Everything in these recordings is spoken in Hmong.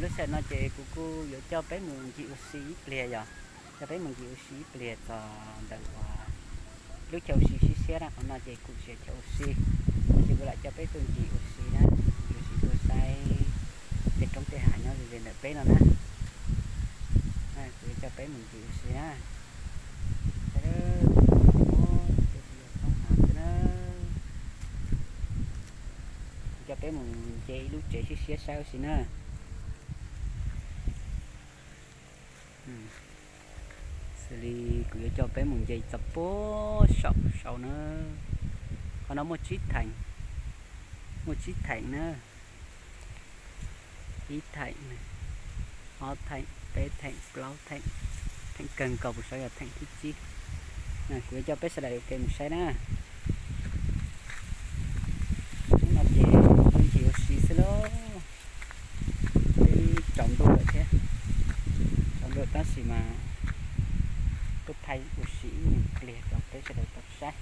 Lub sij hawm no ces kuv kuj yuav coj peb mus ncig ua si ib pliag yom. Coj peb mus ncig ua si ib pliag txog ntawm uas lub chaw ua si siab siab na. Qhov no ces kuv tsis yog chaw ua si, tab sis kuv lam coj peb tuaj ncig ua si na, ncig ua si tuaj saib tej roob tej hav nyob ze ze ntawm peb no na. Kuv yuav coj peb mus ncig ua si na. Saib, roob hav xwb na. Kuv coj peb mus nce ib lub tsev siab siab saib ua si na. Xws li kuv yuav coj peb mus nce txog puag saum saud na. Qhov no muaj tsib theem, muaj tsib theem na. Ib theem, ob theem, peb theem, plaub theem, theem kawg nkaus puag saud yog theem thib tsib. Kuv yuav coj peb sawv daws ua ke mus saib na. Hnub no ces tuaj ncig ua si xwb lauj. Twb tsaus ntuj lawm thiab, tsaus ntuj tab sis mas tuaj thaij ua si ib nyuag pliag rau peb sawv daws tau saib.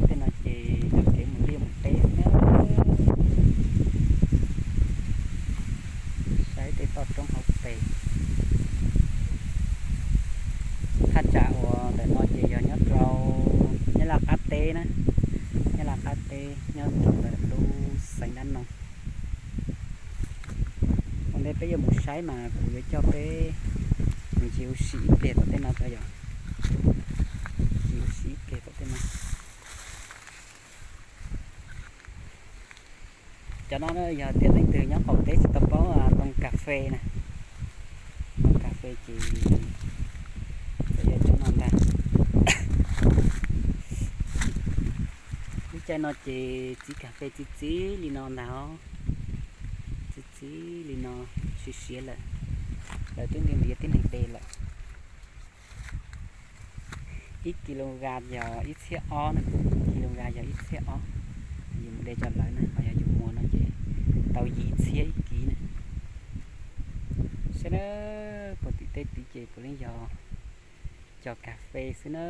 Tej no ces yog kev mus liaj mus teb xwb na. Saib tej toj roob hauv pes. Thaj tsam uas ntawm no ces yog nyob rau Nyab Laj qab teb na, Nyab Laj qab teb nyob rau ntawm lub xeev Dab Noo. Ua ntej peb yuav mus saib mas kuv yuav coj peb mus ncig ua si ib pliag tom tej no tso yom. Ncig ua si ib pliag tom tej no. Cov no yog tias leej twg nyob qaum teb tsis tau paub ntoo kas fes na, ntoo kas fes ces txawm yog cov no ntag. Lub caij no ces txiv kas fes txi txiv li no ntag, txi txiv li no, siav siav lawm, lawv twb nti ntiav tib neeg de lawm. Ib kis lus gas yog ib txhiab ob na, kis lus gas yog ib txhiab ob. Yus mus de rau lawv na, ho yog yus muag no ces tau yim txhiab ib kis na. Saib na, puag tim tej tid ces puav leej yog cog kas fes xwb na.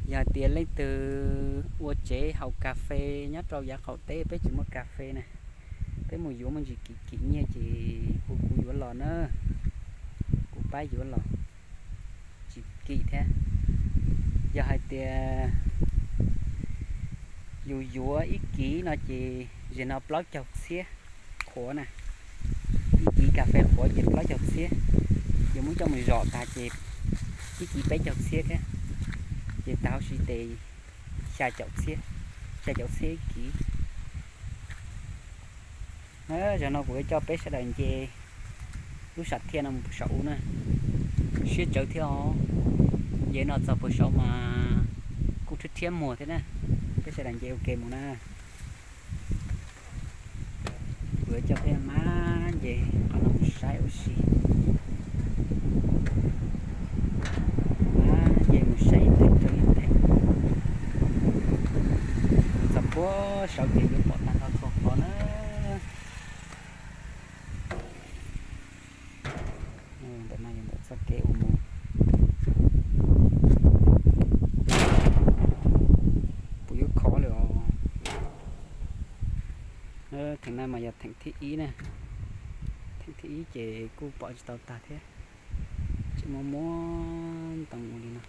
Yog hais tias leej twg ua tsev haus kas fes nyob rau yav qaum teb, peb tsis muaj kas fes na, peb mus yuav muaj ntsis kim kim nyiaj ces hu kuv yuav los na, kuv pab yuav los tsis kim thiab. Yog hais tias yus yuav ib kis no ces zem no plaub caug txhiab qhuav na, ib kis kas fes qhuav ces plaub caug txhiab, yus muab coj mus zom tas ces ib kis peb caug txhiab thiab, ces tag huv si tes xya caum txhiab, xya caum txhiab ib kis. Zaum no kuv yuav coj peb sawv daws nce lub sam thiaj no mus puag saum u na, siab tsawv thiab os. Nce no txog puag saum mas kuj rhiab rhiab muag thiab na, peb sawv daws nce ua ke mus na. Kuv yuav coj peb mab nce qhov no mus saib ua si, mab nce mus saib ib theem rau ib theem, txog puag saud ces yuav pom tag nrho txhua qhov na. Ntawm no yog ntawm txoj kev uas mus, puas yuav khov lawm os. Theem no mas yog theem thib ib na, theem thib ib ces kuj pom tsis tau tag thiab, tseem muab muab ntoo ua li no.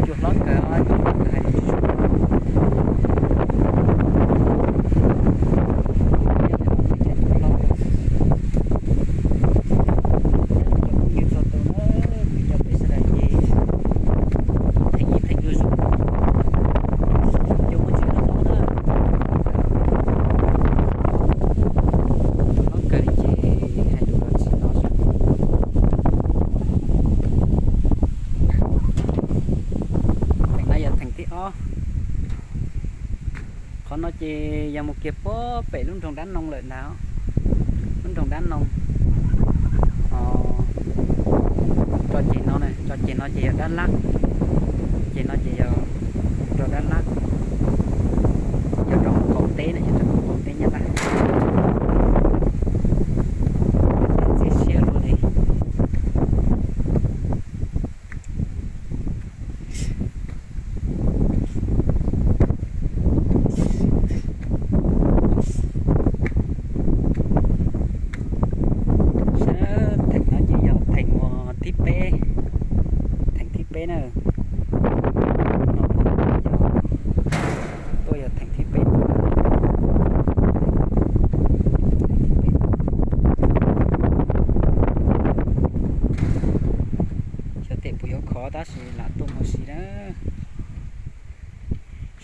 Cua hlob kawg, cua hlob kawg hais tias tsis tshua, cua hlob kawg. Cov phooj ywg txhua tus na, kuv coj peb sawv daws nce theem ib theem zuj zus, cua muaj tsis muaj tau na. Cua hlob kawg li ces hais lus los tsis tau. Theem no yog theem thib ob. Qhov no ces yog mus kiag puag pem lub nroog Dab Noo lawm ntag, lub nroog Dab Noo. Tso ceg no, tso ceg no ces yog Dab Lab, ceg no ces yog rau Dab Lab, yog rau hauv qaum teb na, yog rau hauv qaum teb Nyab Laj. Txias siab luaj li. na. No puas yog, tuaj yog theem thib peb. Xyov tes puas yuav khov tab sis lam tuaj mus si na.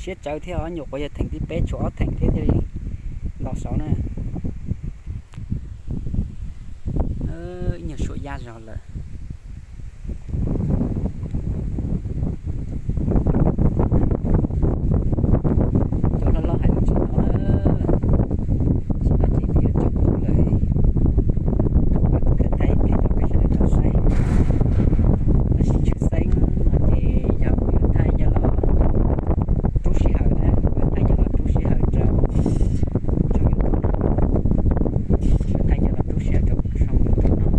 Siab tsawv thiab os, nyuam qhuav yog theem thib peb, tshuav ob theem thiab thiaj li nto saud na. Ib nyuag suam yaj zog lawm. Cov hlob hlob hais lus tsis hnov na. Tsis hnov ces twb yuav tsaus ntuj lawm. Kuv thaij ib pliag rau peb sawv daws tau saib. Tab sis tshwj xeeb no ces yog kuv yuav thaij coj los rub sij hawm na, kuv yuav thaij coj los rub sij hawm rau tshooj YouTube no, kuv yuav thaij coj los rub sij hawm rau tshooj YouTube no.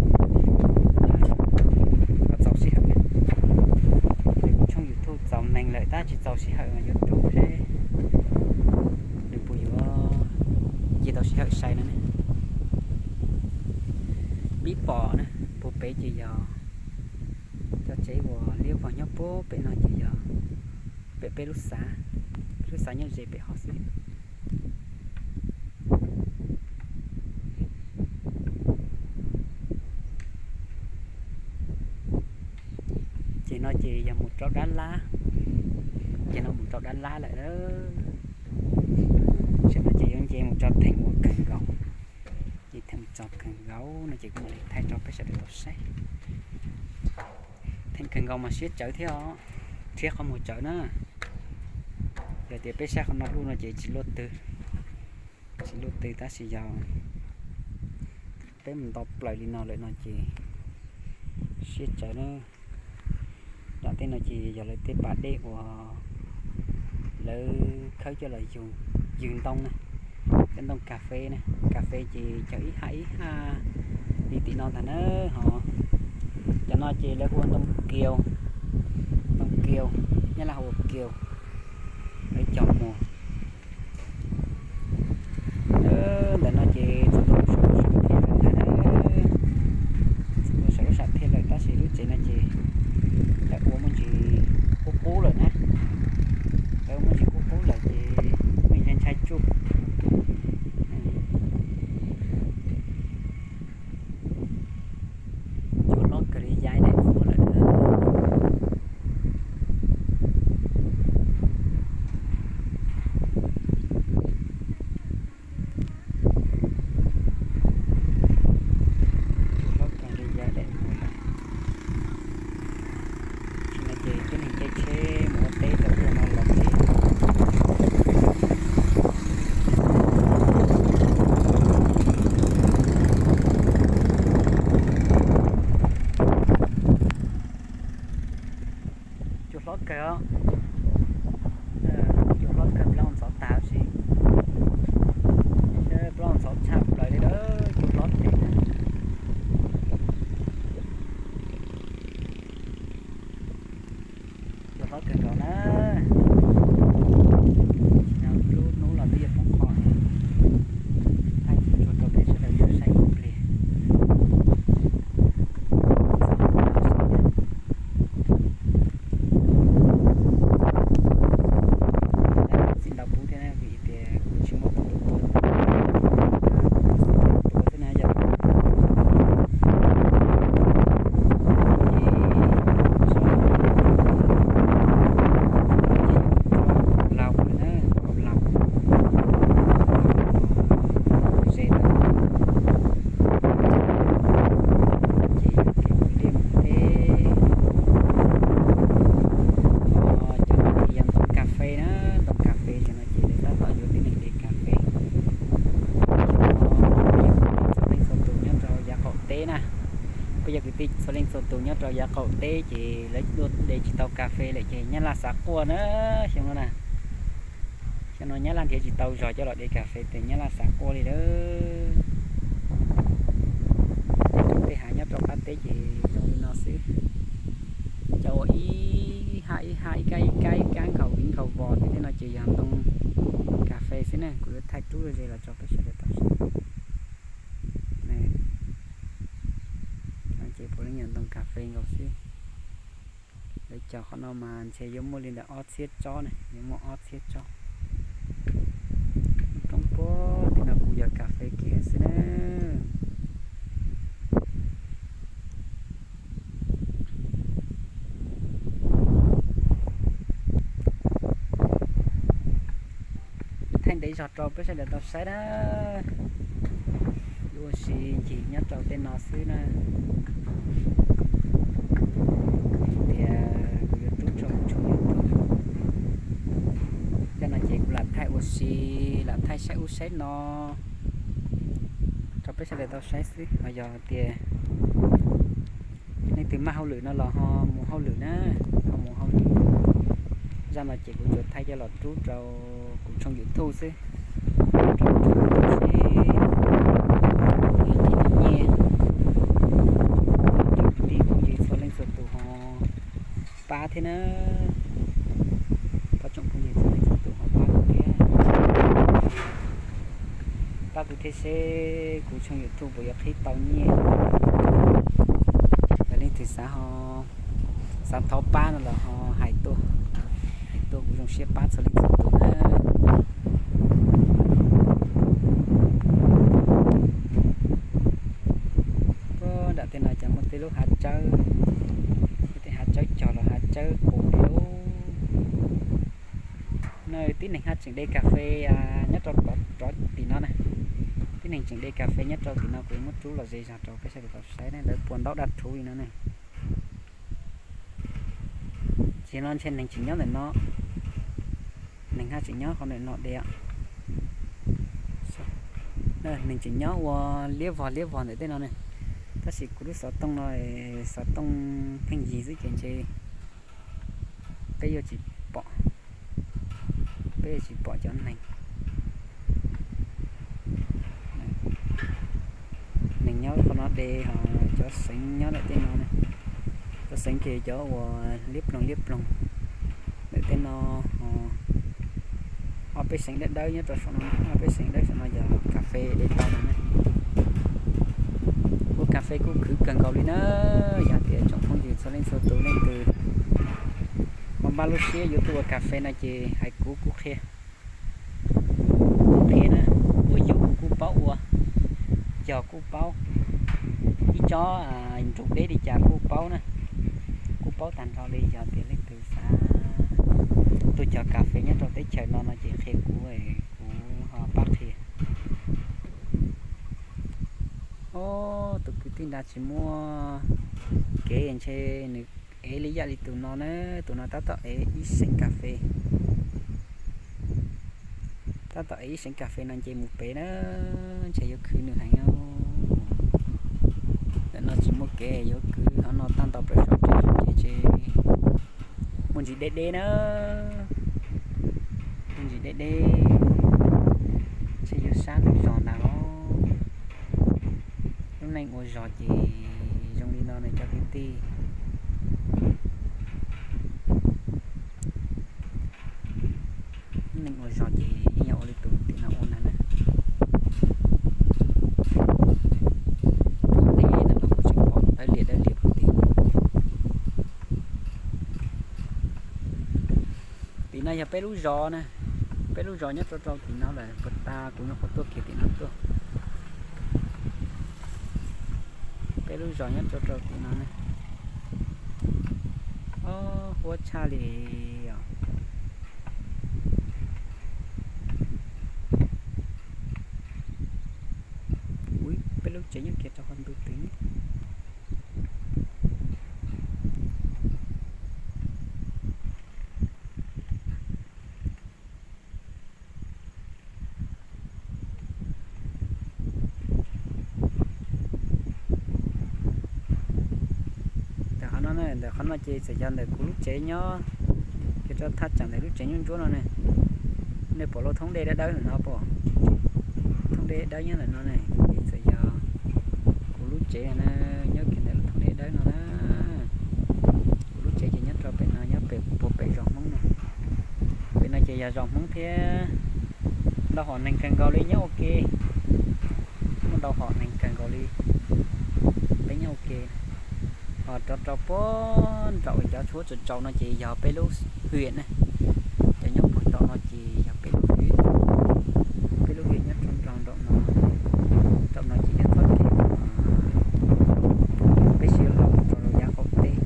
Koj txaus sij hawm na, kuv tshooj YouTube txaus neeg lawm tab tsis txaus sij hawm mas yuav rub seb nws puas yuav cia tau sij hawm sai no ne. Pib pom na, puag pem ces yog cov tsev uas liab vog nyob puag pem no ces yog pem peb lub xav, peb lub xav nyob ze pem hov xwb. Ces no ces yog mus rau dab lab, ces no mus rau dab lab lawm. Tam sim no ces yuav nce mus tso theem uas kawg nkaus, ces theem tso kawg nkaus no ces kuv mam li thaij rau peb sawv daws tau saib. Theem kawg nkaus mas siab tsawv thiab os, rhiab qhov muag tsawv na. Yog tias peb saib qhov no lub no ces tsis luaj twg, tsis luaj twg tab sis yog peb mus nto plaws li no lawm no ces siab tsawv na. Nram tej no ces yog lawv tej pas dej uas lawv khawb coj los ywg ntoo na, cov ntoo kas fes na, kas fes ces cog ib haj ib haj li tim no ntag na. Ho cov no ces lawv hu ua ntoo kiaus, ntoo kiaus, Nyab Laj hu ua kiaus, lawv cog muag. Ntawm no ces txog ntua saum lub sam thiaj lawm ntag na, txog ntua saum lub sam thiaj lawm tab sis lub tsev no ces lawv ua muaj ntsis qub qub lawm na, lawv ua muaj ntsis qub qub lawm ces muaj ntsis ntshai tsuj. Cua hlob kawg li ya daim vuag lawm. Cua hlob kawg li ya daim vuag lawm. Tam sim no ces tib neeg caij tsheb mus ua teb rau ub rau no los ces cua hlob kawg os. Cua hlob kawg plaub ntxhov tag si. Plaub ntxhov tshaj plaws li lawm, cua hlob tes na. Cua hlob kawg nkaus na. Lub hnub los twb yuav poob qho, thaij tsuag tsuag rau peb sawv daws tau saib ib pliag. Txij ntau pub thiab vim tias kuv tsis muaj tus hlub tuaj, tuaj xwb na yom. Laus na, laus ze tau ces liaj mus teb. Cov no ces yog ntoo kas fes na, ntoo kas fes ces no ces lawv tab tom yuav tib neeg de kas fes. Xyoo no peb yog kwv tij txhua leej txhua tus nyob rau yav qaum teb na, peb yog kwv tij txhua leej txhua tus nyob rau yav qaum teb ces lawv tuaj de tsis tau kas fes lawm ces Nyab Laj xav quaj na. Xyoo no na, xyoo no Nyab Laj nrhiav tsis tau zog coj los de kas fes tes Nyab Laj xav quaj li lawm. Tej hav nyob rau qab teb ces zoo li no xwb. Cov uas ib haj ib haj, ib kab ib kab, ib kab nkhaus viv nkhaus vos thiab tej no ces yog ntoo kas fes xwb na, kuv yuav thaij rub ze los tso peb sawv daws tau saib. Ces puav leej yog ntoo kas fes nkaus xwb. Peb cog qhov no mas ntshe yuav muaj li ntawm ob txhiab tsob ne, yuav muaj ob txhiab tsob. Roob puag tim no kuj yog kas fes kiag xwb na. Thaij ntev zog rau peb sawv daws tau saib na. Yuav ua si ncig nyob rau tej no xwb na. Tias kuv yuav rub tso kuv tshooj YouTube. Tej no ces kuv lam thaij ua si, lam thaij saib ub saib no rau peb sawv daws tau saib xwb. Ho yog tias leej twg maj hauj lwm no los ho mus hauj lwm na, ho mus hauj lwm. Zaj no ces kuv tsuas thaij coj los rub rau kuv tshooj YouTube xwb. Rau kuv tshooj YouTube xwb. Nyiaj, cov kwv tij phooj ywg txhua leej txhua tus ho pab thiab na. Pab tsoom phooj ywg txhua leej txhua tus ho pab kuv thiab. Pab kuv thiab seb kuv tshooj YouTube puas yuav qhib tau nyiaj. Yog leej twg xav ho, xav thov pab no los ho hais tuaj, hais tuaj kuv zoo siab pab txhua leej txhua tus na. Puag nram tej no cas muaj tej lub hav tsawb, tej hav tsawb cog los hav tsawb qus li. No tib neeg haj tseem de kas fes nyob rau rov tim no na. Tib neeg tseem de kas fes nyob rau tim no, kuv muab rub los ze zog rau peb sawv daws tau saib ne, lawv puas ntaub dab rhuv li no ne. Ces no ntshe neeg tseem nyob ntawm no, neeg haj tseem nyob qhov ntawm no de. Neeg tseem nyob ua liab vog liab vog ntawm tej no ne. Tab sis kuv lub xov tooj no, xov tooj pheej yig xwb ces ntshe peb yuav tsis pom, peb yuav tsis pom cov neeg. Neeg nyob qhov no de, ho cov xeev nyob ntawm tej no, cov xeev ces cov uas liab ploog liab ploog ntawm tej no. Ob peb xeev dawb dawb nyob rau saum no, ob peb xeev dawb saum no yog kas fes de tau no na. Ua kas fes kuj khwv kawg nkaus li na. Yog tias tsoom phooj ywg txhua leej txhua tus leej twg ho npaj lub siab yuav tuaj ua kas fes no ces hais kuv kuj qhia, kuj qhia na. Ua yus kuj paub ua, cog kuj paub, ib tsob nrug deb li cas kuj paub na, kuj paub tag nrho li. Yog tias leej twg xav tuaj cog kas fes nyob rau teb chaws no no ces qhia kuv, kuv ho pab qhia. Ob, tus kwv tij nrad tsis muaj kev ntshe nws ev li yam li tus no na, tus no tab tom ev ib seem kas fes, tab tom ev ib seem kas fes no nce mus pem na, ntshe yuav khwv nws heev. Ntawm no tsis muaj kev yuav khwv, qhov no tag nto plaws saum tsev ces muaj ntsis deb deb na, muaj ntsis deb deb, ntshe yuav sab ntawm zos ntag los. Lub neej ua zog ces zoo li no na cov kwv tij. Lub neej ua zog ces yeej yog ua li tus tim no ua ntag na. Deb no los kuv tseem pom dawb lias dawb lias puag tim. Tim no yog peb lub zos na, peb lub zos nyob rau rau tim no lawm, puag ta kuv nyuam qhuav tuaj kiag tim no tuaj. Peb lub zos nyob rau rau tim no na. Ob, huab tshaj li os. Ub, peb lub tsev nyob kiag rau qhov ntug twg ne. Ntawm qhov no, ntawm qhov no ces txawm yog ntawm kuv lub tsev nyob kiag rau thaj tsam ntawm lub tsev nyuaj ntsuab no ne. Nej pom lub thoob dej dawb dawb ntawm no pom? Thoob dej dawb nyob ntawm no ne, ces txawm yog kuv lub tsev na, nyob kiag ntawm lub thoob dej dawb no na. Kuv lub tsev ces nyob rau pem no, nyob pem puag pem zos Hmoob no. Pem no ces yog zos Hmoob thiab, ntau hom neeg kawg nkaus li nyob ua ke, muaj ntau hom neeg kawg nkaus li, peb nyob ua ke. Rau rau puag nraum cov tshuab tsaus tsaus no ces yog peb lub hwm na. Cov nyob puag tom no ces yog peb lub hwm, peb lub hwm nyob rau nraum no. Rau no ces yog txoj kev peb sib los rau yav qaum teb.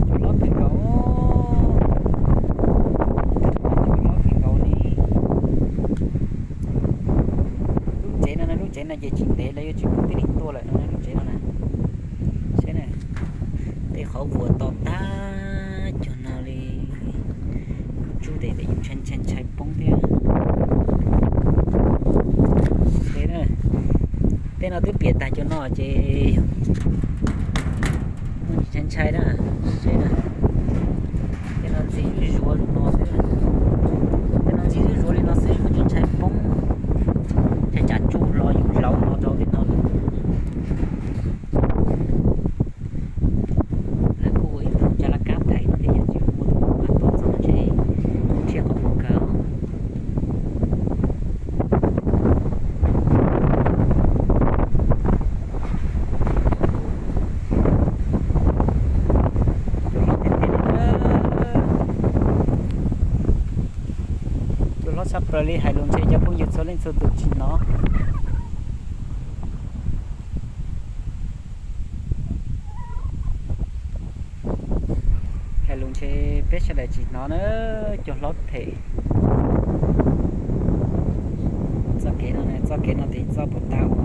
Cua hlob kawg nkaus, cua hlob kawg nkaus li. Lub tsev no, lub tsev no ces tsis ntev lawv yuav tsis pub tib neeg tuaj lawm no, lub tsev no na. Saib na, tej qhov vuas to tag cog no li. Tsub tes tes ntshai ntshai ntshai poob thiab. Saib na, tej no twb piam tag cov no ces ntshai ntshai na. Saib na, tej no ntxim zuj zuav li no xwb, tej no ntxim zuj zuav li no xwb, kuj tsis ntshai poob. Ntshai tsam tsuj los yus hlauv no rau tej no. Lawv kuj ua ib tug caj laj kab thaiv no thiab, yog tsis muaj tus muaj qab tuaj txog ntshe thiaj qhov muag kawg. Cua hlob tshaj plaws li, hais lus ntshe cov phooj ywg txhua leej txhua tus tsis hnov. Hais lus ntshe peb sawv daws tsis hnov na, cua hlob them. Txoj kev no, txoj kev no tes txoj puag ta uas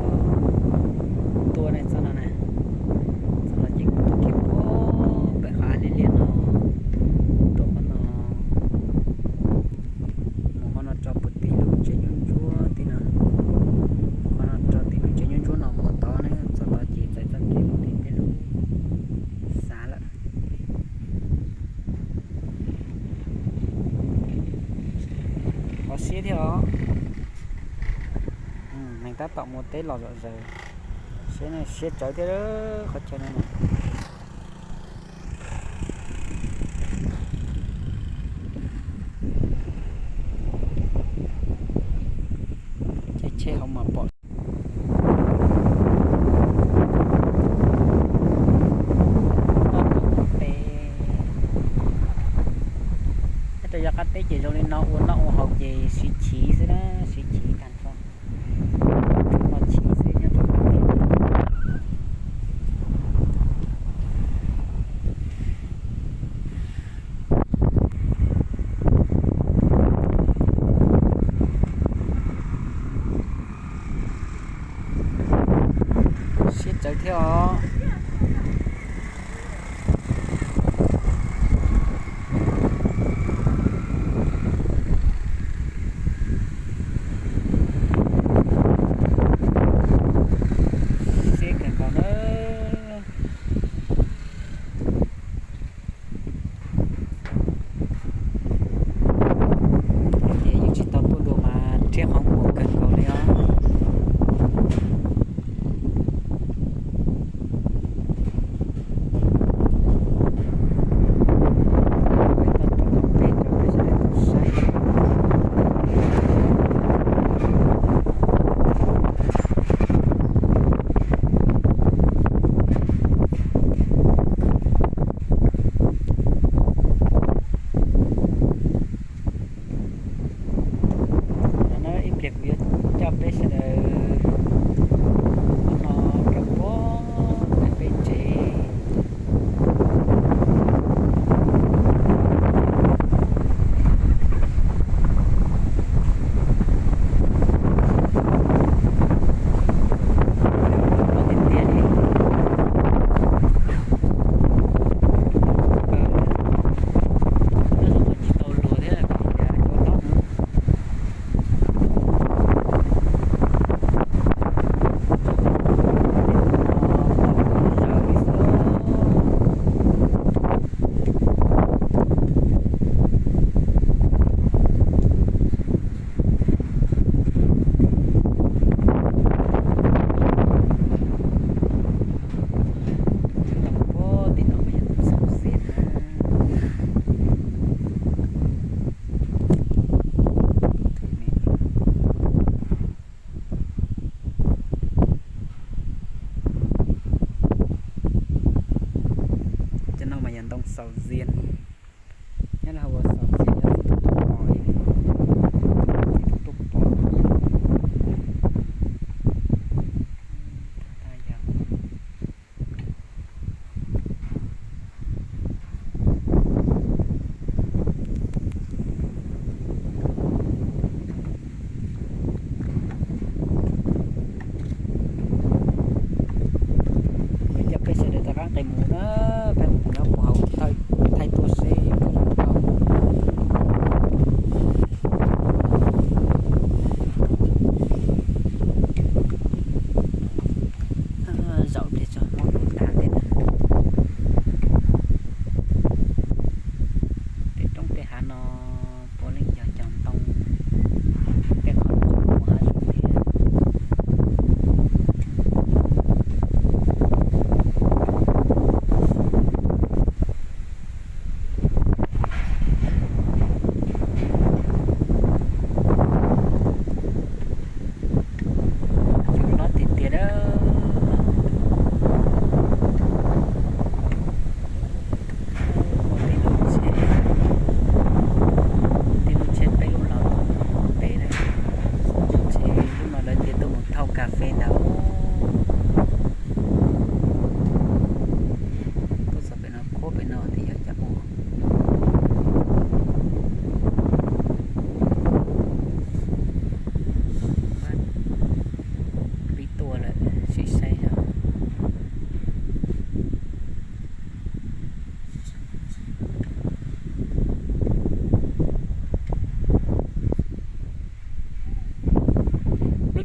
tuaj ne, txoj no na. Txoj no ces kuv tuaj kiag puag pem qhov av liab liab no, tuaj qhov no, mus qhov no rau puag tim lub tsev nyuj ntsuab tim no, qhov no rau tim lub tsev nyuj ntsuab no mus tod ne, txoj tod ces txais txoj kev mus tim peb lub xav lawm. Qhov siab thiab os. Neeg tab tom mus teb los zom zaws, siab, siab tsawv thiab qhov chaw no. Ces tsheb hauv mas pom. Nyob rau yav qab teb ces zoo li no, ua noj ua haus ces siv chiv xwb na, siv chiv tag nrho. Noj chiv xwb nyob rau qab teb. Siab tsawv thiab os. Siab kawg nkaus na. Ces yus tsis tau tuaj dua mas rhiab qhov muag kawg nkaus li os. Ib pliag kuv yuav coj peb sawv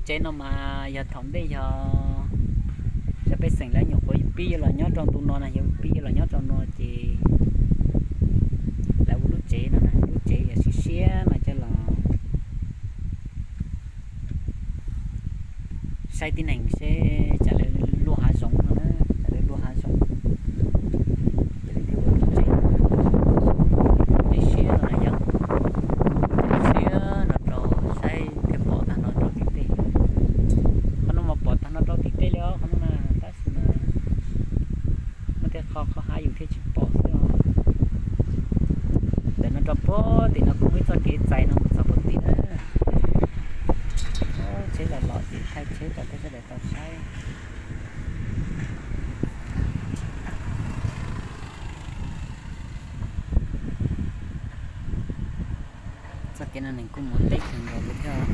Tsev no mas yog thaum ntej yog cov pej xeem lawv nyuam qhuav pib los nyob rau ntu no na, yog pib los nyob rau no ces lawv ua lub tsev no na, lub tsev yog siab siab no coj los saib tib neeg seb cas lawv luaj hav zoov no na, cas lawv luaj hav zoov. Ces lawv thiaj ua lub tsev, tsev siab no na yog, tsev siab no rau saib thiaj pom tag no rau tim tej. Qhov no mas pom tag no rau tim tej li os qhov no na, tab sis mas muaj tej qho qhov hav yus thiaj tsis pom xwb os. Ntawm no rau puag tim no kuj muaj ib txoj kev txais no mus txog puag tim na. Tsheb los los ces thaij tsheb rau peb sawv daws tau saib. Txoj kev no neeg kuj mus teb kawg nkaus li thiab.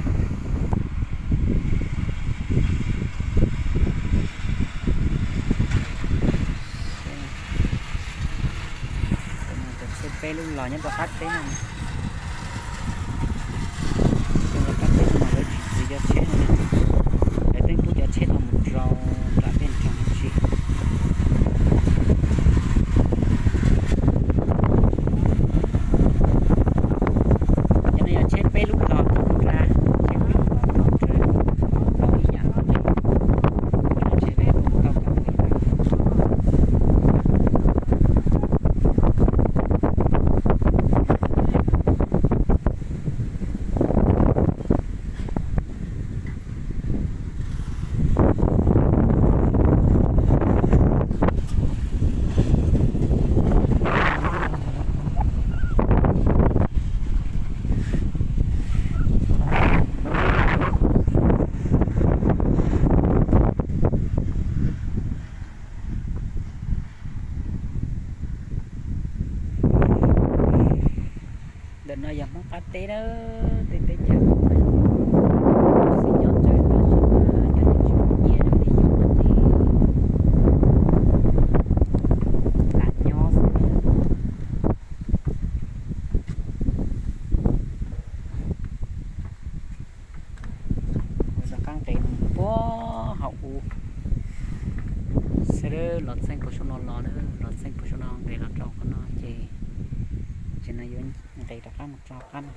Cov tsheb peb lub los nyob rau qab teb no. Nyob rau qab teb no mas lawv tsis txwv cov tsheb no, lawv twb pub cov tsheb no mus rau nram tej nroog ua si. Cov no yog tsheb peb lub los thauj nra, tsheb peb lub los thauj nra, thauj ib yam nkaus li, tsheb peb lub thauj nra. Ntawm no yog Hmoob qab teb na, tej teb chaws no xij nyob tsawg tab sis mas cov neeg tsis muaj nyiaj rau li yus no ces lam nyob xwb na. Ua rov qab nqes puag hauv ub, sawv daws los txheej puag saum no los, los txheej puag saum no nqes los rau qhov no ces, ces no yuav nqes rov qab mus rau qab no.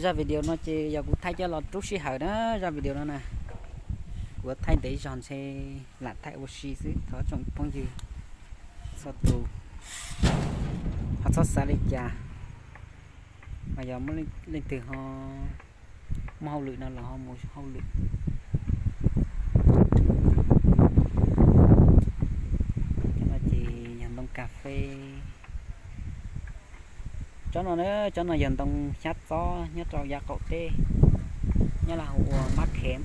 Zaj video no ces yog kuv thaij coj los rau sij hawm na, zaj video no na. Kuv thaij ntev zog ntshe lam thaij ua si xwb, thov tsoom phooj ywg txhua tus ho txhob xav li cas, mas yog muaj leej twg ho muaj hauj lwm no los ho mus hauj lwm. Cov no ces yog ntoo kas fes. Tsob no na, tsob no yog ntoo xyab txob nyob rau yav qaum teb, nyob Laj hu ua mab khev,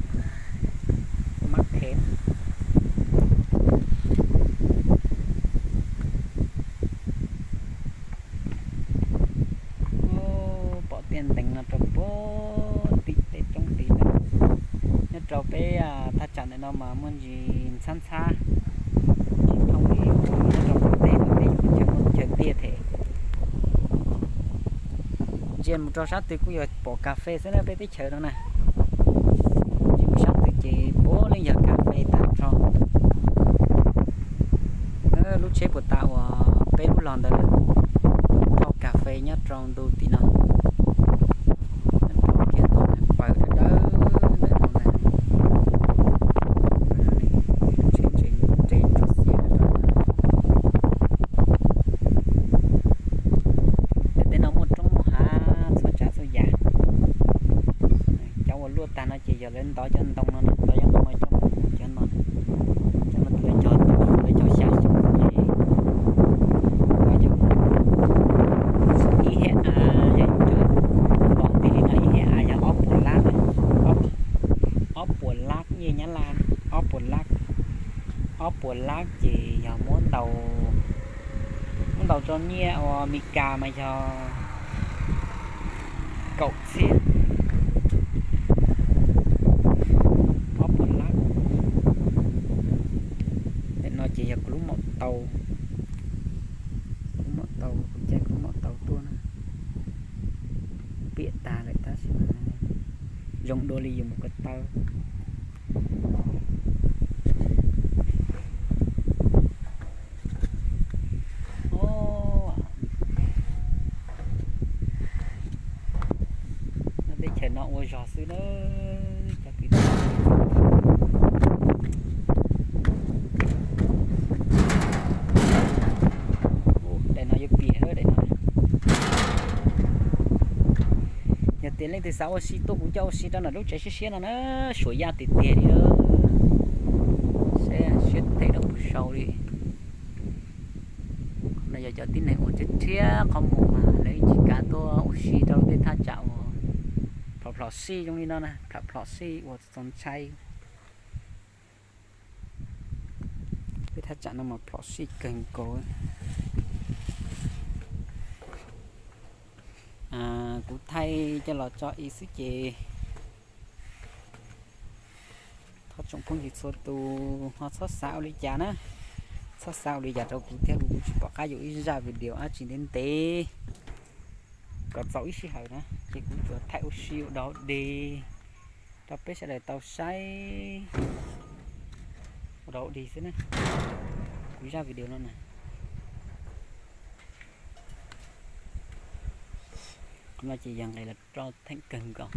mab khev. Pom tiaj ntees no rau puag tim tej roob tid lawm. Nyob rau peb thaj tsam ntawm no mas muaj ntsis ntxhab ntxhab, tsis thooj li nyob rau qaum teb, qaum teb yus chaw muaj chaw tiaj thiab. Ntsia mus rau sab twg kuj yog pom kas fes xwb na peb teb chaws no na. Ntsia mus sab twg ces puav leej yog kas fes tag nrho. Lub tsheb puas tas uas peb lub los ntawd thauj kas fes nyob rau ntu tim no, nyob rau kiag ntawm paws dawb dawb ntawm no ntag. Tsheb nres txog xiab rau. Ces tej no muaj roob muaj hav txhua tsav txhua yam. Cov uas luaj tag no ces yog lawv ntov cov ntoo no, ntov cov ntoo no coj mus mus cov no, cov no lawv cog, lawv cog xya xyoo ces ntov cov, ib hib av yog, pom nti li no ib hib av yog ob puas lab, ob puas lab nyiaj Nyab Laj, ob puas lab, ob puas lab ces yog muab ntaus, muab ntaus rau nyiaj uas Mes Kas mas yog kaum txhiab, ob puas lab. Ntawm no ces yog kuv lub maum taus, lub maum taus, kuv caij kuv lub maum taus Piam tag lawm tab sis zoo dua li yus mus ko taw. Teb chaws no ua zog xwb na, cov kwv tij. Daim no yuav piam lawm daim no. Yog tias leej twg xav ua si tuaj kuv coj ua si rau ntawm lub tsev siab siab no na, suam yaj tiag tiag li. Siab, siab teg rau puag saud li. No yog cov tib neeg uas tshiab tshiab qhov muag mas lawv tsis kam tuaj ua si rau lub tej thaj tsam uas plhom plhom sij zoo li no na, plhom plhom sij uas txaus ntshai. Tej thaj tsam no mas plhom sij kawg nkaus. Kuv thaij coj los tso ib xwb ces thov tsoom phooj ywg txhua tus ho txhob xav ua li cas na, txhob xav ua li cas rau kuv thiab, kuv tsis pom qab yuav ib zaj video dab tsi ntev ntev kom txaus ib sij hawm na, ces kuv tsuas thaij ua si ua dog dig rau peb sawv daws tau saib ua dog dig xwb na. Kuv zaj video no na, qhov no ces yog nqes los rau theem kawg nkaus.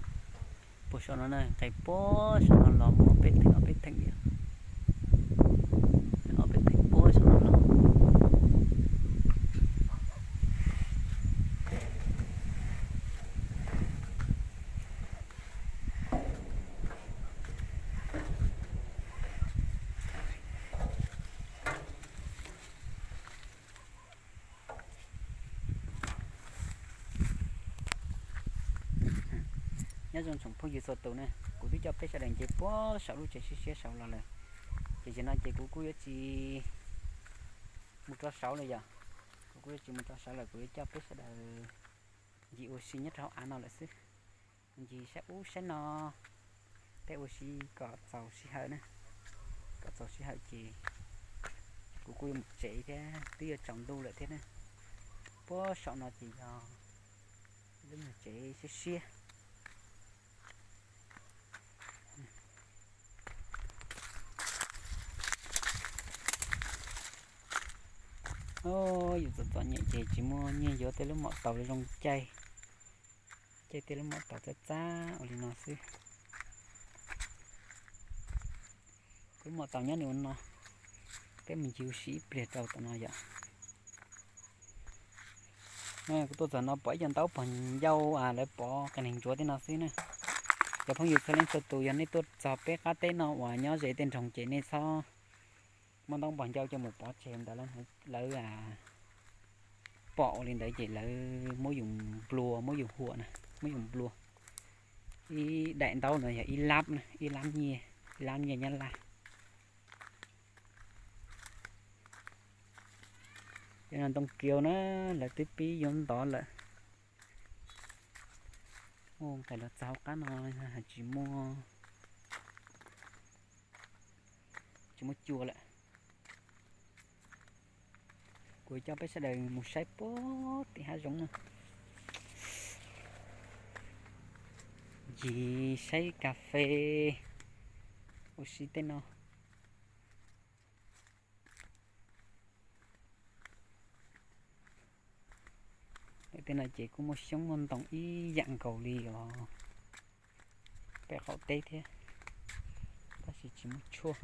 Puag saum no na, nqes puag saum no los muaj peb theem, ob peb theem, ob peb theem puag saum no los. Nyob zoo tsoom phooj ywg txhua tus na, kuv twb coj peb sawv daws nce puag saum lub tsev siab siab saud los lawm, ces zaum no ces kuv kuj yuav tsis mus rau saud lawm yom. Kuv kuj yuav tsis mus rau saud lawm, kuv yuav coj peb sawv daws ncig ua si nyob rau hauv av no lawm xwb. Ncig saib ub saib no, peb ua si kom txaus sij hawm na, kom txaus sij hawm ces kuv kuj yuav mus tsev thiab, twb yuav tsaus ntuj lawm thiab na. Puag saum no ces yog lub tsev siab siab. Yus txom txom nyem ces tsis muaj nyiaj yuav tej lub mom taus zoo caij, caij tej lub mom taus txab txab ua li no xwb. Kuv lub mom taus nyob nws ua no, peb mus ncig ua si ib pliag rau tom no yom. Kuv tuaj txog no pom ib co ntaub pog ncauj, lawv pov qias neeg ntsuav tej no xwb na. Cov phooj ywg txhua leej txhua tus, yog nej tuaj txog peb qab teb no uas nyob ze tej nroog ces nej txhob muab ntaub pog ncauj coj mus pov tseg ntawd, lawv pom ua li ntawd ces lawv muab yus nplua, muab yus huam na, muab yus nplua. Ib daim ntaub no yog ib lab na, ib lab nyiaj, ib lab nyiaj Nyab Laj. Cov no ntoo kiaus na, lawv twb pib yuav ntov lawm. Nqes los txog hauv qab no tsis muaj, tsis muaj cua lawm. Kuv coj peb sawv daws mus saib puag tim hav zoov no, ncig saib kas fes ua si tej no. Tej no ces kuj muaj xyoob muaj ntoo ib yam nkaus li os, peb qaum teb thiab, tab sis tsis muaj tshuaj,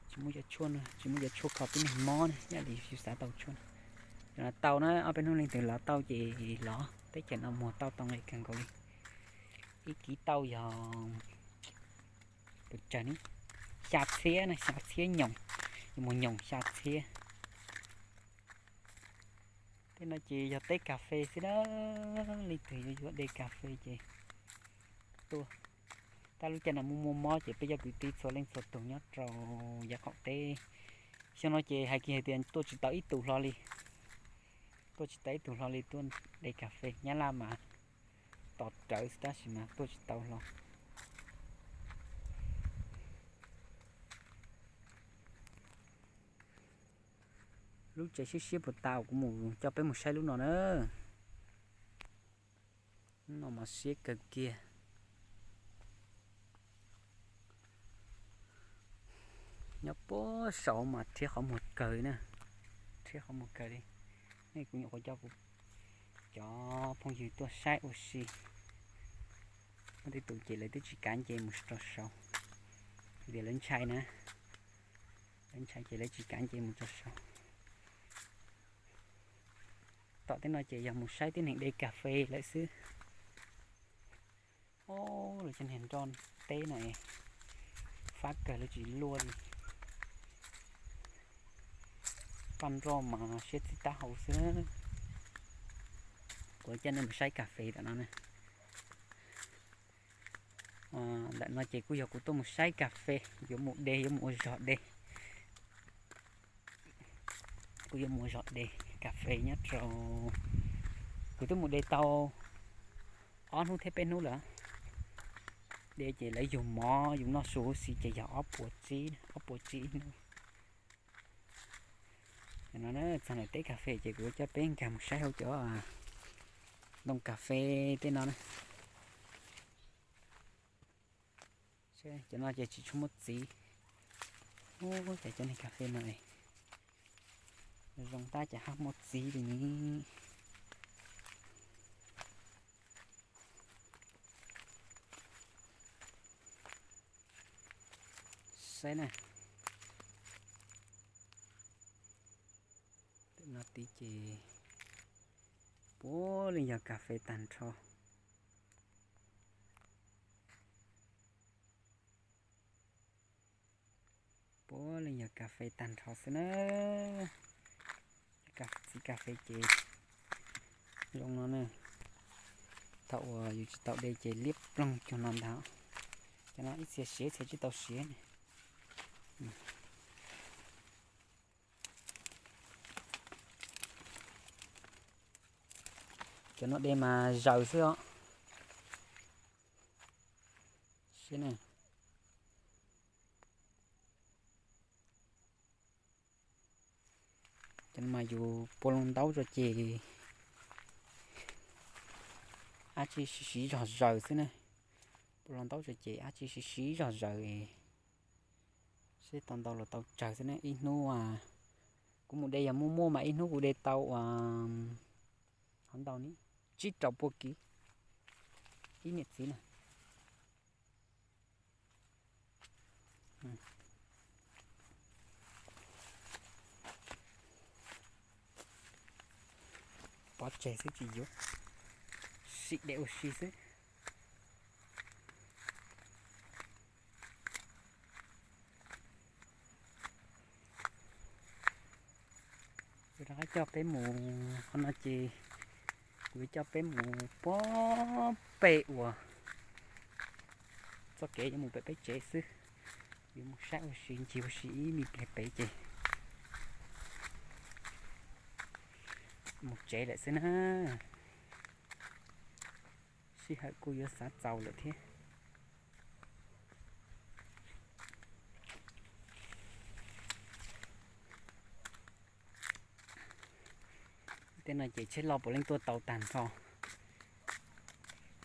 tsis muaj cov tshuaj no, tsis muaj cov tshuaj kho tib neeg mob na, yam li yus xav tau tshuaj no. Cov no tau na, ob peb hnub leej twg lov tau ces lov, teb chaws no muag tau tau nqi kawg nkaus li. Ib kib tau yog pes tsawg ne, xya txhiab na, xya txhiab nyoos, yuav mus nyoos xya txhiab. Tej no ces yog teb kas fes xwb na, leej twg yuav yuav de kas fes ces tuaj. Tab lub caij no muaj muaj mob ces peb cov kwv tij txhua leej txhua tus nyob rau yav qaum teb, xyoo no ces hais kiag hais tias tuaj tsis tau ib tug hlo li, tuaj tsis tau ib tug hlo li tuaj de kas fes. Nyab Laj mas tos rawv xwb tab sis mas tuaj tsis tau hlo. Lub tsev siab siab puas tas, kuv mus coj peb mus saib lub no na. No mas siab kawg kiag. Nyob puag saud mas rhiab qhov muag kawg na, rhiab qhov muag kawg li. Nej kuv nyuam qhuav coj kuv cov phooj ywg tuaj saib ua si, muaj tej tus ces lawv twb tsis kav nce mus rau saud, vim tias lawv ntshai na, lawv ntshai ces lawv tsis kav nce mus rau saud. Tom tej no ces yog mus saib tib neeg de kas fes lawm xwb. Ob, lawv cov niag nroj teb no es fab kawg, lawv tsis luaj li. Paj nroj mas siab txij taub hau xwb. Kuv coj nej mus saib kas fes tom no na. Ntawm no ces kuj yog kuv tuaj mus saib kas fes, yuav mus de, yuav mus ua zog de. Kuv yuav mus ua zog de kas fes nyob rau, kuv twb mus de tau ob hnub thiab peb hnub lawm. De ces lawv yug mov yug noj su huv si ces yog ob puas tsib, ob puas tsib ib hnub. No txog ntawm teb kas fes ces kuv coj peb nkag mus saib hauv cov ntoo kas fes tej no na. Cov no ces tsis tshua muaj txiv. Ub, cas cov niag kas fes no zoo tab cas haj muaj txiv li ni. Saib na, no tid ces puav leej yog kas fes tag nrho. Puav leej yog kas fes tag nrho xwb na. Txiv kas fes ces zoo no na. Thaum uas yus tsis tau de ces liab ploog cuag no ntag. Cov no ib txhia siav ib txhia tsis tau siav. Cov no de mas zaws xwb os. Saib na, cov no mas yus pua loo ntaub tso ces dab tsi siv siv zog zaws xwb na. Pua loo ntaub tso ces dab tsi siv siv zog zaws. Seb tau ntau los tau tsawg xwb ne. Ib hnub kuv mus de yog muaj muaj mas ib hnub kuv de tau uas qhov ntau ni tsib rau puag kiv ib niam txiv na. Pov tseg xwb tsis yuav, sim de ua si xwb. Kuv rov qab coj peb mus qhov no ces kuv yuav coj peb mus puag pem uas txoj kev yuav mus pem peb tsev xwb. Yuav mus saib ua si ncig ua si ib me pliag pem ces mus tsev lawm xwb na. Sij hawm kuj yuav xav txaus lawm thiab. Tej no ces tsheb loj puav leej tuaj tau tag nrho.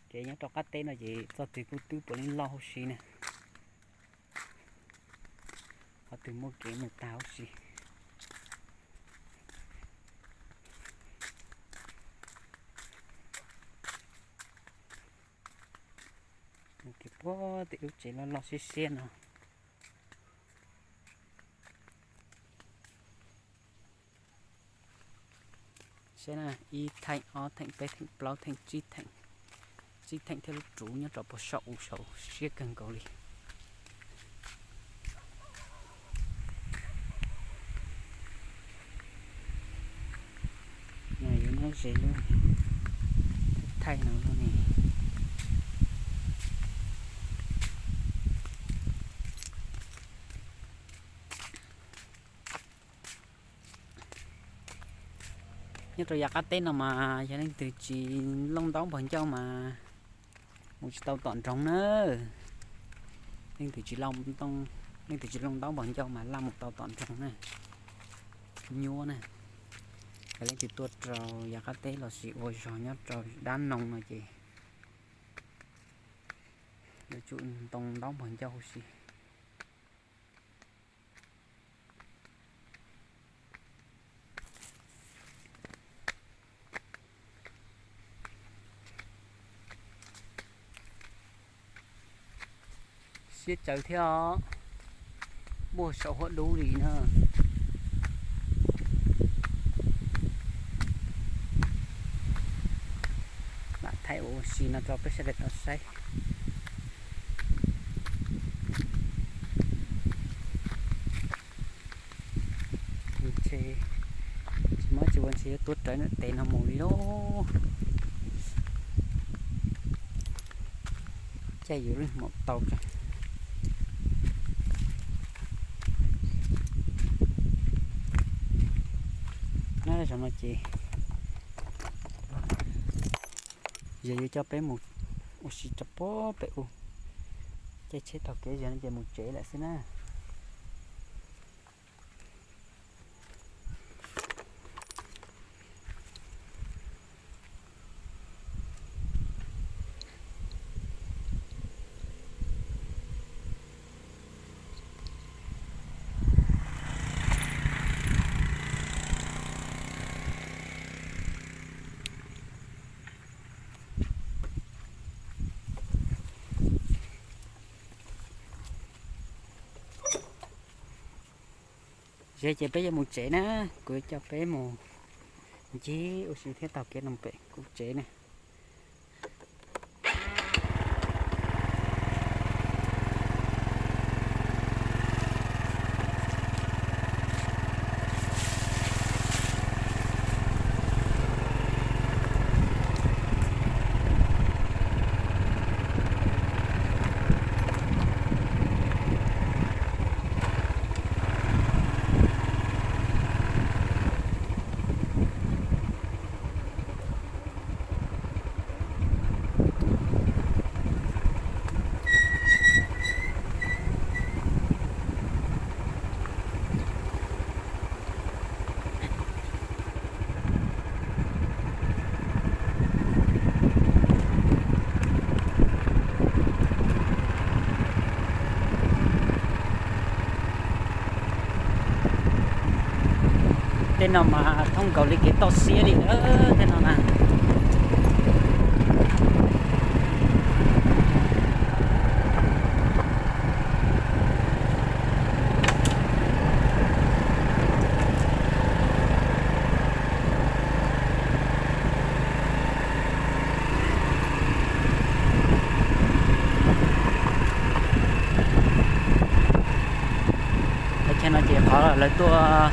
Kev nyob rau qab teb no ces txoj twg kuj twb puav leej loj huv si na. Qhov twg muaj kev mus tag huv si. Mus kev puag tim lub tsev loj loj siab siab no. Saib na, ib theem, ob theem, peb theem, plaub theem, tsib theem, tsib theem thiab lub ruv nyob rau puag saum u saud siab kawg nkaus li. No yuav nyob ze lub thaij no lub ne. Nyob rau yav qab teb no mas yog leej twg tsis looj ntaub npog ncauj mas mus tsis tau tom nroog na. Leej twg tsis, leej twg tsis looj ntaub npog ncauj mas laj mus tau tom nroog na. Nyuaj na. Yog leej twg tuaj rau yav qab teb los sis ua zog nyob rau dab noog no ces Yuav tsum ntoo ntaub npog ncauj huv si. Siab tsawv thiab os, muaj saum huab dub li na. Lam thaij ua si no rau peb sawv daws tau saib. Ntshe tsis muaj tsis ua ntshe yuav tuaj rawv ntawm tes no mus li lauj. Caij yuav lub hmoov tau tso. Nyob rau saum no ces yog yuav coj peb mus ua si rau pem ub. Caij tsheb taug kev zog no ces mus tsev lawm xwb na. Yog ces peb yuav mus tsev na, kuv yuav coj peb mus ncig ua si thiab taug kev no pem kuv tsev na. Tej no mas thoob nkaus li kev toj siab li na, tej no na. Qhov chaw no ces qhov lawv tuaj,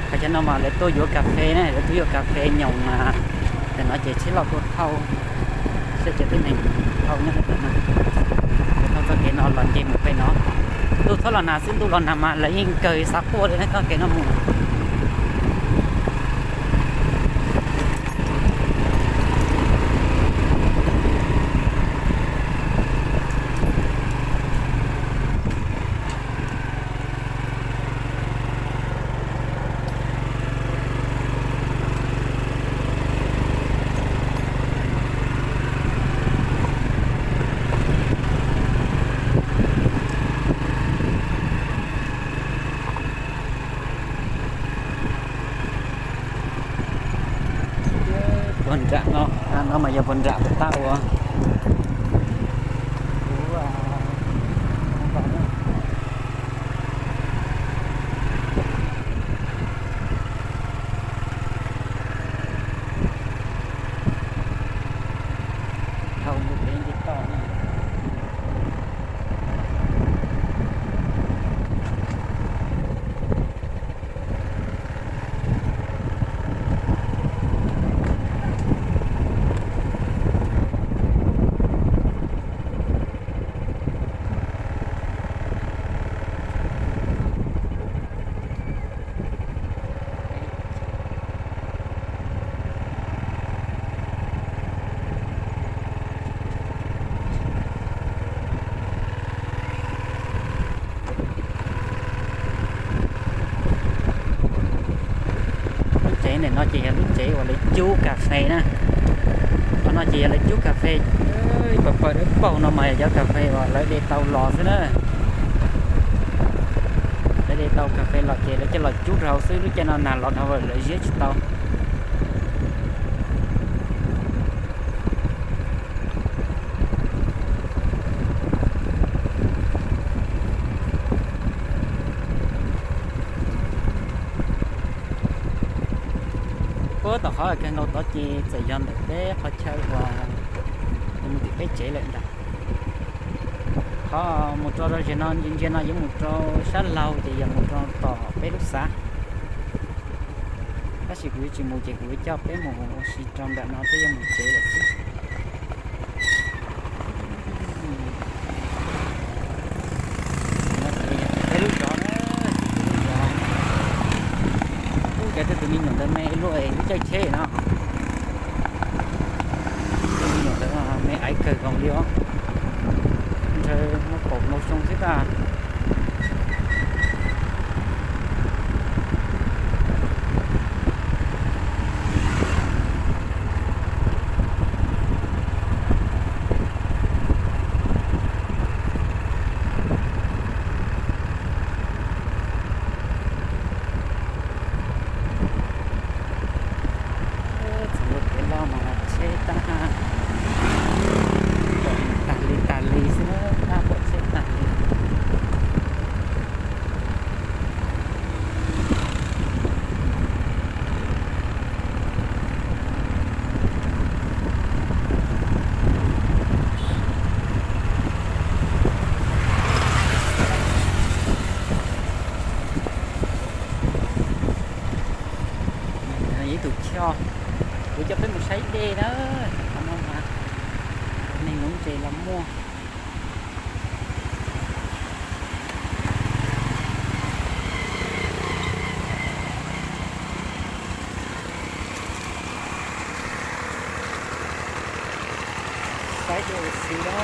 qhov chaw no mas lawv tuaj yuav kas fes na, lawv tuaj yuav kas fes nyoos mas. Tam no ces tsheb loj tuaj thauj, sawv daws tib neeg thauj nyob rau no, thauj txoj kev no los nce mus pem no. Ntuj txhob los nag xwb, ntuj los nag mas lawv yeej kawg xav quaj li na txoj kev no mus. Puag nram no, no mas yog puag nram tag uas Lub tsev ntawm no ces yog lub tsev uas lawv cub kas fes na. Qhov no ces yog lawv cub kas fes, Ib pawg pawg dawb paug no mas yog cov kas fes uas lawv de tau los xwb na. Lawv de tau kas fes los ces lawv coj los cub rau hauv xwb, lub caij no nag los dhau lawv ziab tsis tau. Puag tom qhov kawg nkaus tod ces txawm yog ntawm peb qhov chaw uas mus tim peb tsev lawm ntag. Qhov mus rau zog no ntsia no yuav mus rau sab laug ces yog mus rau tom peb lub xav. Tab sis kuv yuav tsis mus ces kuv yuav coj peb mus ua si rau nram no thiab yuav mus tsev lawm xwb. Peb lub zos na, peb lub zos. Ub, cov tej tus me nyuam ntawd me luaj lub caij tsheb no. Tus me nyuam ntawd me aiv kawg nkaus li os. Ntshe muaj kaum xyoo xwb tag. Txog lub kev loj mas tsheb tab, pom tag li tag li xwb, tab pom tsheb tag li. Ib tug choj, kuv coj peb mus saib dej na, qhov no mas neeg nuv ntses los muaj. Saib dej ua si na.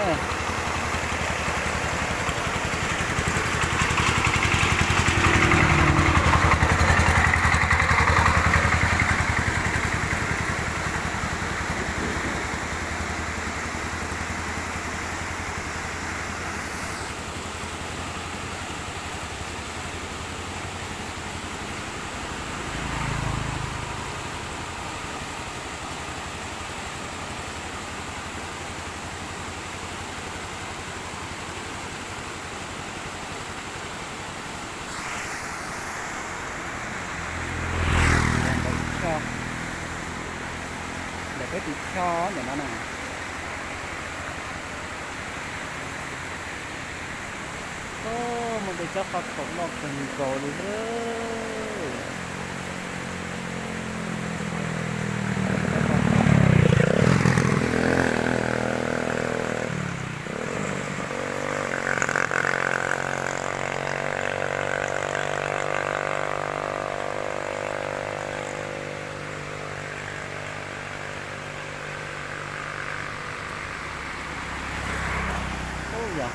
Ntawm peb tus choj ntawm no na. Muaj tej tsob qhov thaum loj kawg nkaus li lawm. Ub yog,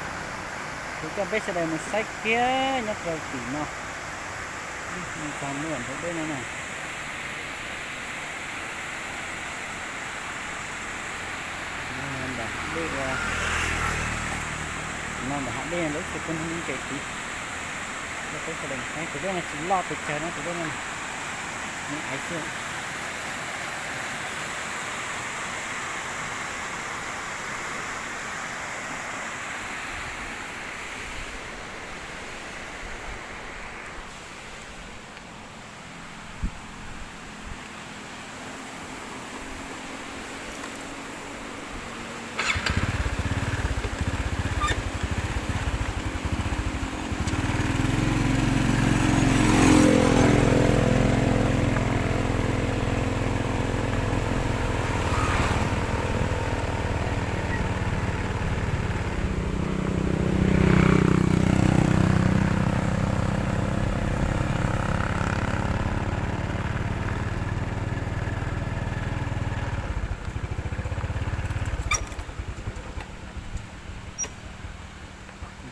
kuv coj peb sawv daws mus saib kiag nyob rau tim no, mus txog ntua ntug dej no na. Ntawm hav dej, no ntawm hav dej lawv tsis pub ntses tid. Coj peb sawv daws mus saib, tus dej no tsis loj pes tsawg na, tus dej no, me aiv xwb.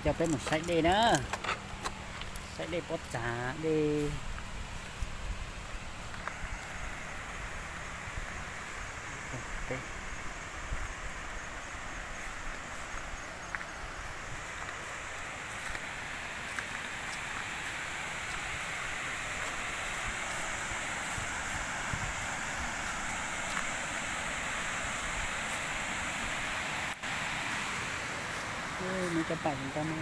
Coj peb mus saib dej na, saib dej pob txha dej. Peb, Muaj cov paj zoo nkauj na.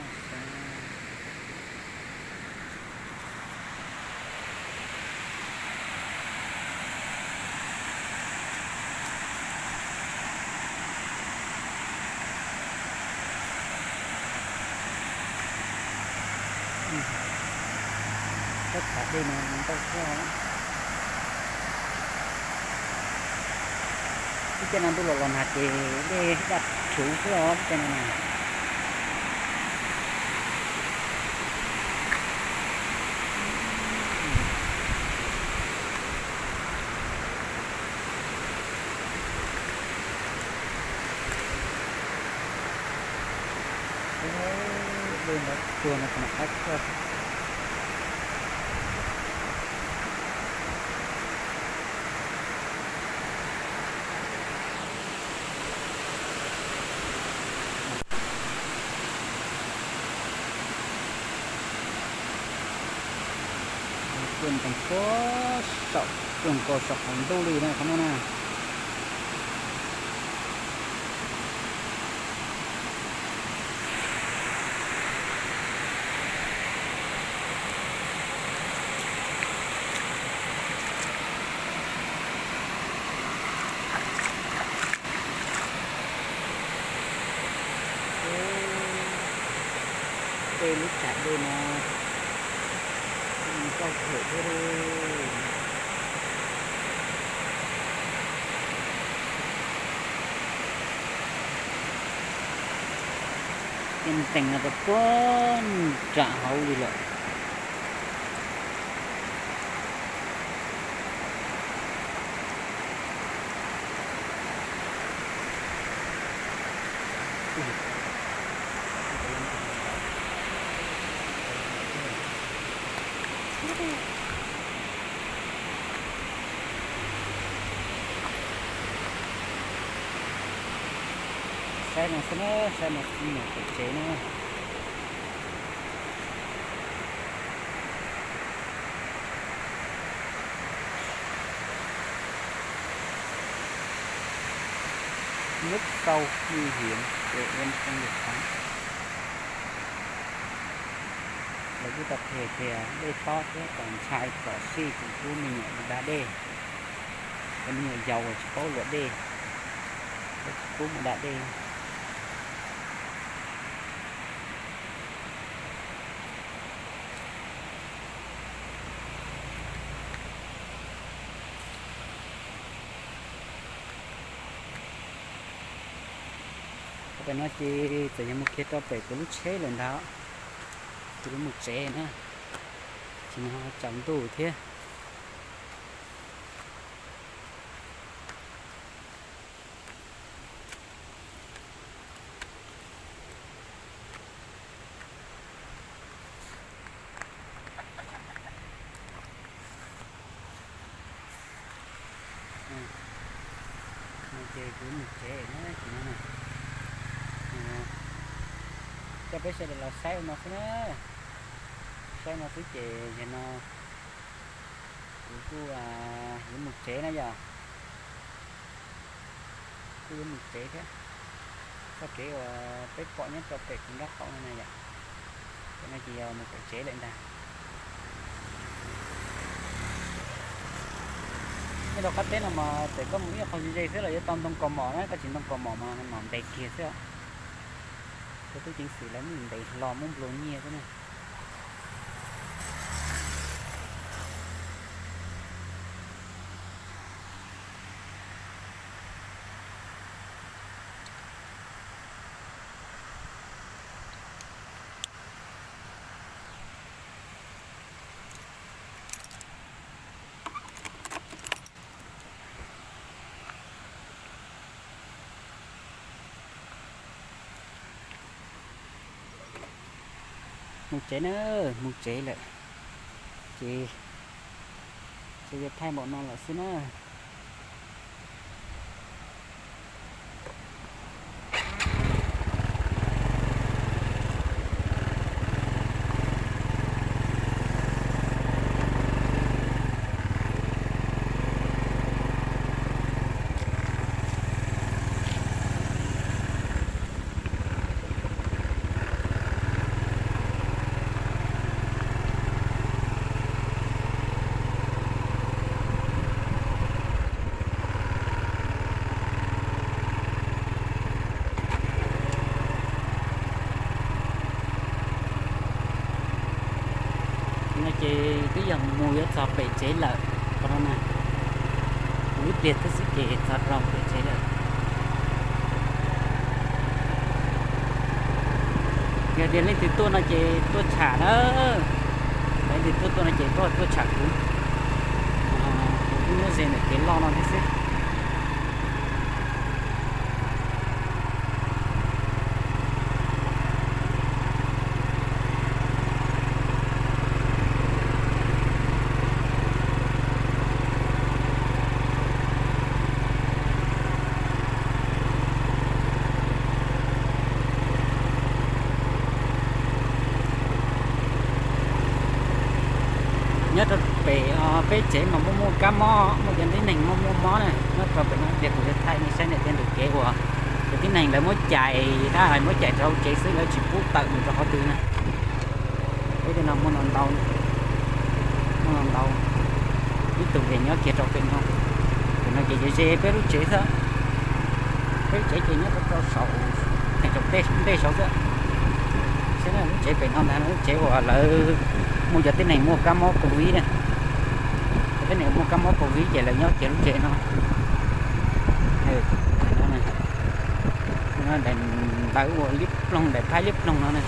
Txoj kev dej no zoo nkauj xwb. Ib cag no ntuj los los nag ces dej daj rhuv xwb os, ib cag no na. Dej nrov tsuag no kuv mam qab tsuag. Tuaj ntees puag saum, tuaj nkaus saum qaum ntuj li na qhov no na. Tej lub tsam dej no zoo nkauj heev thiab lauj. Ces ntees no rau puag nram hauv li lawm. Saib no xwb na, saib no xwb, mus pem tsev na. Nước sâu nguy hiểm, trẻ em không được tắm. Lawv kuj tau qhia tias dej tob thiab txaus ntshai, txom sij, tsis pub me nyuam mus da dej. Cov me nyuam yaus tsis paub luam dej, lawv tsis pub mus da dej. Pem no ces txawm yog mus kiag rau pem kuv lub tsheb lawm ntag, kuv yuav mus tsev na, tsis no tsaus ntuj thiab. No ces kuv mus tsev na, tsis no na. Coj peb sawv daws los saib ua no xwb na, saib no xwb ces yog no kuv kuj yuav mus tsev na yom. Kuj yuav mus tsev thiab. Txoj kev uas peb pom nyob rau pem kuv nraub qaum no na yom, pem no ces yog mus pem tsev lawm ntag. Nyob rau qab teb no mas txawm koj mus ib qho ze ze xwb los yuav tau ntoo kaus mom na, koj tsis ntoo kaus mom mas mam ntev kiag xwb. Cov tub ceev xwm lawv muab ntes hlo muab nplua nyiaj xwb na. Mus tsev na, mus tsev lawm. Ces tsuas yog thaij npaum no lawm xwb na. Twb yog mus yuav txog pem tsev lawm, qhov no na, mus ib pliag twb xwb ces txog rau pem tsev lawm. Yog tias leej twg tuaj no ces tuaj tsham na, leej twg tuaj tuaj no ces tuaj tuaj tsham kuv. Kuv twb muab ze ntawm kev loj no thiab xwb. Nyob rau pem peb tsev mas muaj muaj kab mob, muaj cov tib neeg muaj muaj mob na. Nyob rau pem no tias kuv yuav thaij nej saib ntawm tej ntug kev uas cov tib neeg lawv muab cais, muab cais rau hauv tsev xwb, lawv tsis pub tawm mus rau qhov twg na. Peb tej no muaj no ntau, muaj no ntau. Ib tug ces nyob kiag rau pem no, pem no ces ze ze peb lub tsev xwb. Peb lub tsev ces nyob rau saum, theem saum tej ntej saud xwb. Saib lub tsev pem no ntag, lub tsev uas lawv muaj cov tib neeg muaj kab mob covid na. Cov tib neeg muaj kab mob covid ces lawv nyob kiag lub tsev no. Daim ntawv ua liab ploog, daim phab liab ploog no na.